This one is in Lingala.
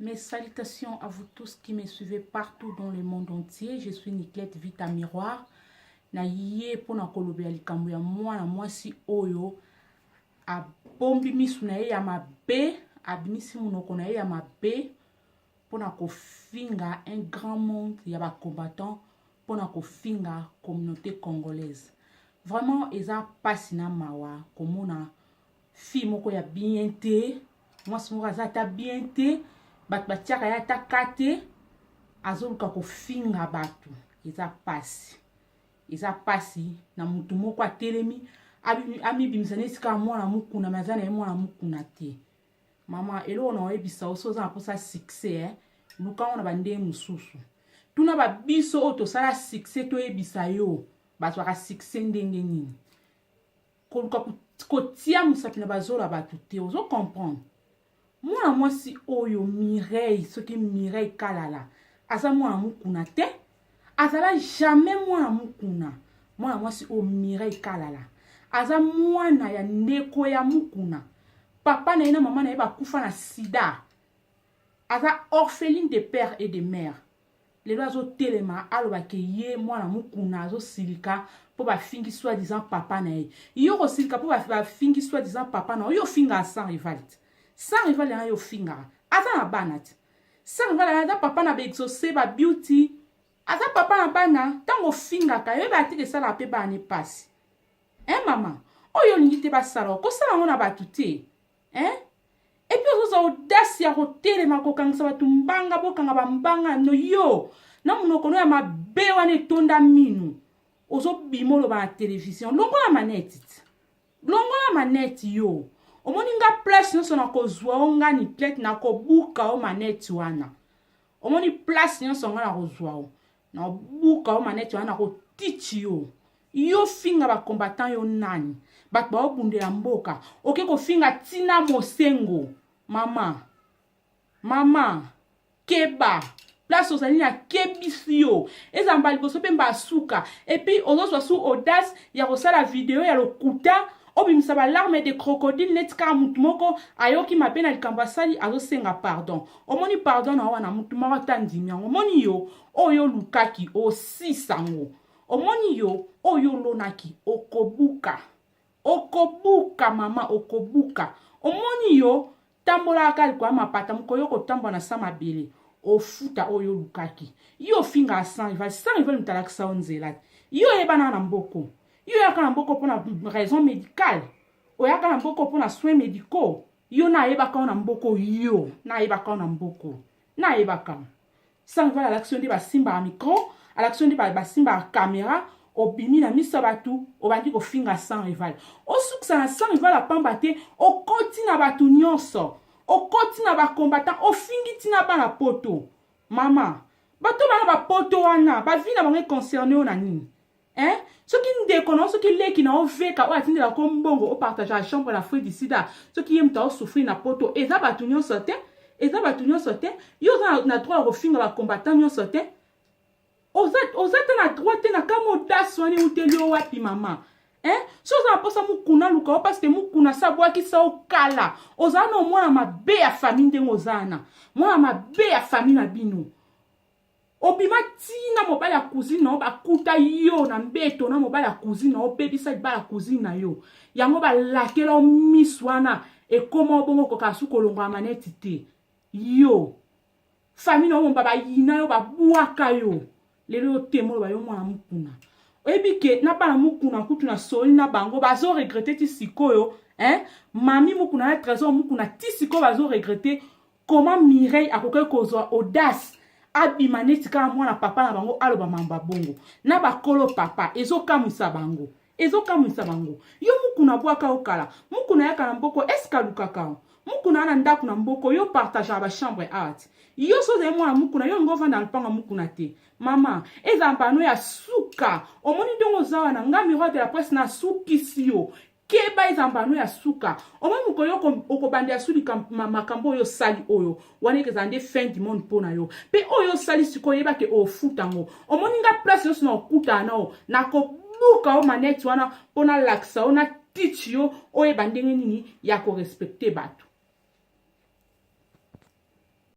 Mes salutations à vous tous qui me suivez partout dans le monde entier. Je suis Niclette Vita Miroir. Na ye pona kolobela likambo ya mwana mwasi oyo abombi misu na ye ya mabe, abimisi monoko na ye ya mabe pona kofinga un grand monde ya ba combattants, pona kofinga communauté congolaise. Vraiment eza pasi na mawa komona fille moko ya bien te, mwasi moko aza ata bien te, bato batiaka ye ata ka te, azoluka kofinga bato. Eza pasi, eza pasi na mutu moko atelemi amibimisa neti kaka mwana mukuna, me aza na ye mwana mukuna te. Mama, eloko na oyebisa oso oza na mposa succès, eh? Luka ngo na bandenge mosusu. Tuna babiso oyo tosala succès, toyebisa yo bazwaka succès ndenge nini. Koluka kotia mosapi na bazola bato te, ozo comprendre. Mwana mwasi oyo Mireille, soki Mireille Kalala, aza mwana mukuna te, azala jamais mwana mukuna. Mwana mwasi oyo Mireille Kalala aza mwana ya ndeko ya mukuna. Papa na ye na mama na ye bakufa na sida. Aza orpheline de père et de mère. Lelo azotelema aloba ke ye mwana mukuna azosilika mpo bafingi soi-disant papa na ye. Yo kosilika mpo bafingi soi-disant papa na yo, yo ofingaka sans rival te. Sans rival yana yo ofingaka. Aza na bana te. Sans rival yana aza papa na ba exaucé, ba beauty. Aza papa na bana, ntango ofingaka yo oyebaka te ke esalaka mpe bana ne pasi. Hein mama, oyo olingi te basala, okosala yango na bato te. Hein? Et puis ozoza audace ya kotelema kokangisa bato mbanga, bokanga bambanga no yo na monoko no ya mabe wana etonda minu, ozobima oloba na television. Longola maneti ti, longola maneti yo. Omoni nga place nyonso nakozwa o nga Niclette, nakobuka o maneti wana. Omoni place nyonso nga nakozwa o, nakobuka o maneti wana, nakotiti yo. Yo finga ba combattant yo nani? Bato baobundela mboka, oke kofinga tina mosengo. Mama, mama, keba place ozali na kebisi yo. Eza mbala liboso mpe mbala suka. Et puis ozozwa su audace ya kosala video ya lokuta, obimisa ba larmes de crocodile neti kaka mutu moko ayoki mabe na likambo asali, azosenga pardon. Omoni pardon na wana mutu moko ata ndimi yango. Omoni yo oyo olukaki osisa yango. Omoni yo oyo olonaki okobuka. Okobuka mama, okobuka. Omoni yo tambolaka kaka likolo ya mapata, mokolo yo kotambola na sa mabele, ofuta oyo olukaki. Yo ofingaka sans rival, sans rival moto alakisa yo nzela. Yo oyebanaka na mboko. Yo oyaka na mboko mpona raison médicale. Oyaka na mboko mpona soins médicaux. Yo nayebaka yo na mboko, yo nayebaka yo na mboko. Nayebaka. Sans rival alakisi yo nde basimbaka micro, alakisi yo nde basimbaka caméra, obimi na miso ya bato, obandi kofinga sans rival. Osukisa na sans rival apamba te, okoti na bato nyonso, okoti na bacombattant, ofingi ntina bana poto. Mama, bato bana bapoto wana, bavi na bango econcerne yo na nini? Hein? Soki ndeko na yo, soki leki na yo veka oyo atindelaka ko mbongo opartage ya chambre na Afrique du Sud, soki ye moto aosouffrir na poto, eza bato nyonso te, eza bato nyonso te. Yo oza na droit ya kofinga bacombattant nyonso te. Oza te na droit te na kama audace wana euteli yo wapi mama? Hein? So oza na posa mukuna luka yo parce que mukuna sa bwakisa yo kala. Oza na mwana mabe ya famille ndenge oza na. Mwana mabe ya famille na bino. Obima tina mobali ya cousine na yo, bakuta yo na mbeto na mobali ya cousine na yo, obebisa libala ya cousine na yo. Yango balakela yo misu wana, ekoma obongo koka su kolongola maneti te. Yo famille na yo momba bayina yo, babwaka yo. Lelo yo te moloba yo mwana mukuna. Oyebi ke na bana mukuna kutu na soli na bango bazo regretter ti sikoyo, hein? Mami mukuna na Trésor mukuna ti sikoyo bazo regretter comment Mireille akokaki kozwa audace abima neti kaka mwana papa na bango aloba mambo ya bongo na bakolo papa. Ezokamwisa bango, ezokamwisa bango. Yo mukuna bwaka yo kala, mukuna yaka na mboko eske alukaka yo? Mukuna na ndako na mboko yo partageaka ba chambre awa ti. Yo so ozali mwana mukuna, yo olingi ovanda na lupango mukuna te. Mama, eza mbano ya suka. Omoni ndenge oza wana, nga Miroir de la presse nasukisi yo. Keba, eza mbano ya suka. Omoni mokolo okobandela su makambo oyo osali oyo wana, ekezala nde fin du monde mpo na yo. Mpe oyo osali sikoyo, oyeba ke ofuta yango. Omoni nga place nyonso na okutana na yo, nakobuka yo maneti wana mpo nalakisa yo, na teach yo oyeba ndenge nini ya korespecte bato.